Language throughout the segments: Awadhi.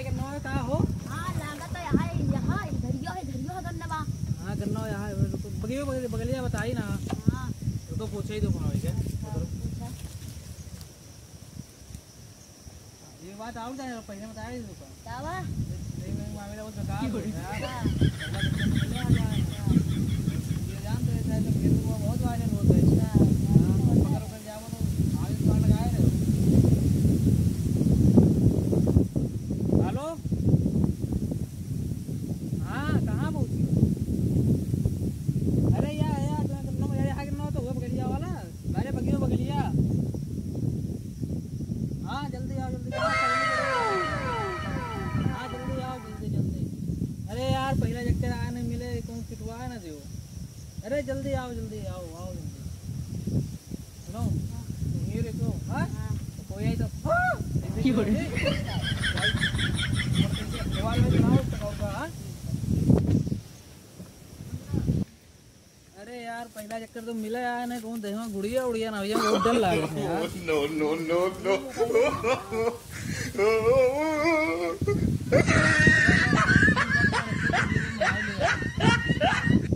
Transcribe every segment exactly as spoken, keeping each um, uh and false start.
गन्नवा का हो? हाँ, लागत है, यहाँ, यहाँ, इधरियो है, इधरियो है गन्नवा। हाँ, गन्नवा यहाँ है, रुको, बगलियो, बगलिया बताई ना। हाँ। रुको, पूछे ही तो कौन होई क्या? हाँ, पूछा। ये बात और जाने, पहले बताया ही रुको। का बा? ये, ये मामला बहुत बेकार हो गया। हाँ। ये जान तो ऐसा है, तो फिर तो वो बहुत viral होता है। हाँ, हाँ, पकड़, पकड़ जाओ तो आगे कहाँ लगाए रहे हो? हेलो? हाँ, कहाँ पहुँची? अरे यार, यार, तुम्हें करना, यार, यहाँ करना हो तो वो बगलिया वाला। अरे बगियो बगलिया। हाँ, जल्दी आओ, जल्दी आओ। हाँ, जल्दी आओ, जल्दी, जल्दी। अरे यार, पहला चक्कर आने मिले, कौन पिटवा ना दियो। अरे जल्दी आओ, जल्दी आओ, आओ जल्दी। सुनो, तुम ये देखो, हाँ? हाँ। तो कोई आई तो, हाँ! ऐसे की बोले? जल्दी। और ऐसे दीवार में बनाओ, उसका होगा, हाँ? अरे यार, पहला चक्कर तो मिला यार, नहीं कहूँ देहवा गुड़िया उड़िया ना हो जाए, बहुत डर लागे है यार। No, no, no, no।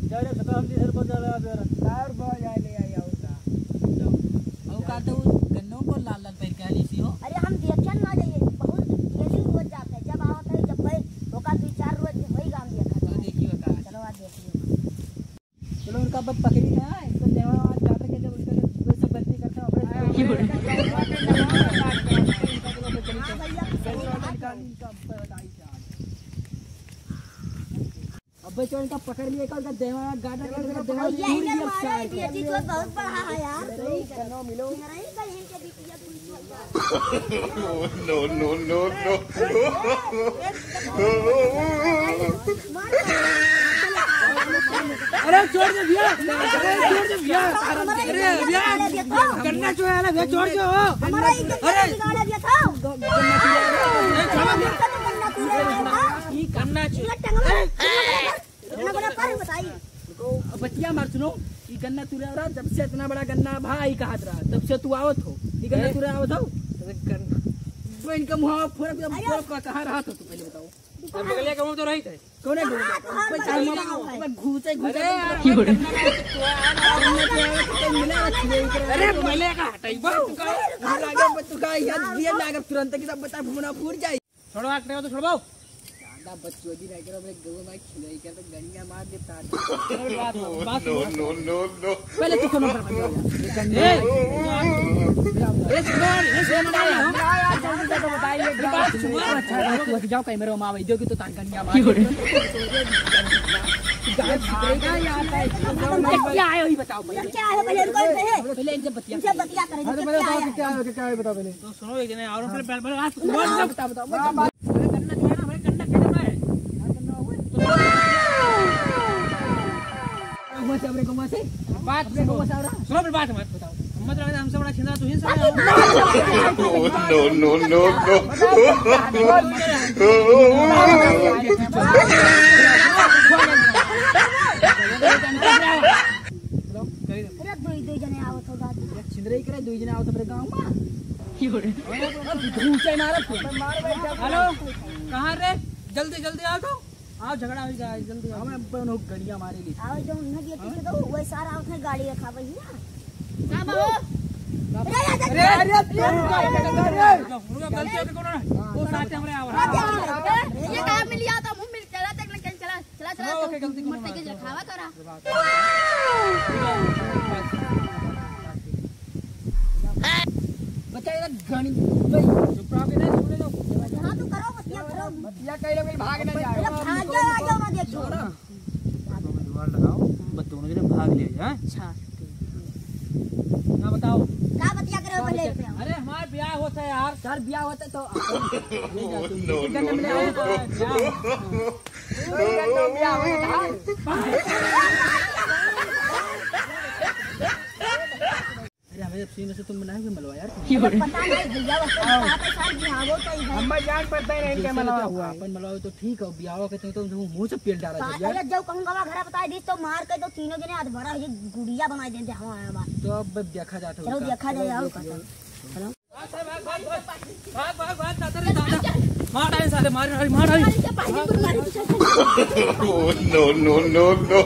जा रे, खतरा हम इधर पर जा रहा है, जा रहा। कार पर जा ले आई, और का? और का तो गन्नों को लाल लाल पैर का लीसी हो। अरे हम देखे ना जाइए, बहुत daily रोज जाते हैं, जब आवत है, जब भाई, ओका दो चार रोज होई गाम देखा। तो देखियो का। चलो, आज देखियो। चलो, उनका अब पकड़ी ना, इनको देवा आज जाकर के जब उनका जब सब गलती करते हैं, अपने हाँ भैया, अब चलो, इनका पकड़ लिए, इनका देवा गाड़ा के इनका देवा भैया, टूट इधर गया मारा सारे। है, ये चीज तो बहुत बड़ा है यार। नहीं, कनो मिलो। नहीं, कहीं के बीच में कोई छोड़ दो। No, no, no, no। अरे छोड़ दे भैया, अरे छोड़ दे भैया, अरे भैया, गन्ना चुराना भैया, छोड़ दो। हमारा इज्जत अरे। बिगाड़ा दिया था। अरे छोड़ो भैया। गन्ना चुराना। गन्ना चुराना। बताइए। अब बतिया मार सुनो, ई गन्ना तुरे रहा, जब से इतना बड़ा गन्ना भाई कहत रहा, तब से तू आवत हो, ई गन्ना ए? तुरे आवत हो? अरे गन्ना। वो इनका मुहावा फोड़, अरे। फोड़ का, कहाँ रहा था तू पहले बताओ? अब बगलिया के मुंह तो रही थे। कौन है? हाँ, हाँ, कोई हाँ, चाहे हाँ, मुंह हाँ। में घुसे, घुसे अरे यार, घुसे। गन्ना ना, अरे पहले का हटाई, बस तू का, तू का यार, दिए ना अगर तुरंत की सब बता, भूना फूट जाए। छोड़ो, आग टेवा तो छोड़वाओ। दादा बच्चोदी रह गया, मेरे गऊ में खिलाई कर तो गनिया मार देता। अरे बात, बात No, no, no, no। पहले तू सुनो, ए, ए, सुनो, ए, सुनो, ना यार, जल्दी से तो बताइए, बात सुनो। अच्छा, तू जाओ, कहीं मेरे माँ भाई, जो कि तो तार गनिया मार। क्या आए हो, ये बताओ पहले। क्या आए हो, पहले इनको, पहले इनसे बतिया। इनसे बतिया करें, हाँ, तो इनसे पहले क्या बताओ आया कि है? क्या आया, क्या आया, बताओ पहले। तो सुनो, एक जने और अपने बैल, बैल, बात, हाँ, बात, बात, बताओ, बताओ, हाँ, बताओ। अरे गन्ना जो है ना, भाई, गन्ना खेत में है। हाँ, गन्ना हुआ है। गौवा से, अपने गौवा से। बात अपने सुनो। गौवा से आ रहा। सुनो, फिर बात मत बताओ। हम मत लगे, हमसे बड़ा छिंदरा तू ही सब है। No, no, no, no। Hello, कही दे। अरे, दुई, दुई जने आवत हो, दादी। एक छिंदरई करे, दुई जने आवत हमरे गाँव में। की हो रे? अब घूसे मारत हो। हेलो, कहाँ रे? जल्दी, जल्दी आओ तो। आओ, झगड़ा हो गया, जल्दी आओ। हम अपन हो गड़िया मारे ली। आओ, जो उन्हें दिए पीछे तो, वही सारा आवत है, गाड़ी रखा भैया। का बा हो? अरे, अरे, अरे, अरे, रुको, गलती हो गई, कौन है? वो साथ हमरे आवा। ये काम में लिया था, मुंह मिल चला तक नहीं चला। चला, चला, हाँ, तो ओके, गलती को मोटरसाइकिल माफ कर। रखावा करा। बच्चा, ये घणी, भाई, चुप रहो, के नहीं सुने लो। हाँ, तू करो, बतिया करो। बतिया कहीं लोग भाग ना जाए। अरे, भाग जाओ, आ जाओ ना, देखो। छोड़ो। दुआर लगाओ, बस दोनों जने भाग ले जाए। अच्छा, ठीक। ना बताओ। का बतिया करे हो पहले? अरे, हमार ब्याह होता है यार। सर, ब्याह होता तो ले जाते। No, no, no, no। अरे, हमें अब सीने से तुम बनाए हुए मलवा यार। अरे पता नहीं भैया, बस तुम बताते साथ बिहावो तो ही है। हम जान पड़ता है इनके मलवा हुआ है। अपन मलवा तो ठीक है, बिहावा के तो तुम मुंह से पेल डाला था यार। अरे जब कहूँ गवा घर बता दी तो मार के तो तीनों जने आज बड़ा ये गुड़िया बना देते हमारा बात। तो अब देखा जाता है चलो उनका। देखा जाए और चलो, का। चलो। भाग, भाग, भाग, भाग, दादा रे, दादा। मार डाले सार। ते मार, मार, मार। मारी के पानी पर मारी के साथ। Oh, no, no, no, no.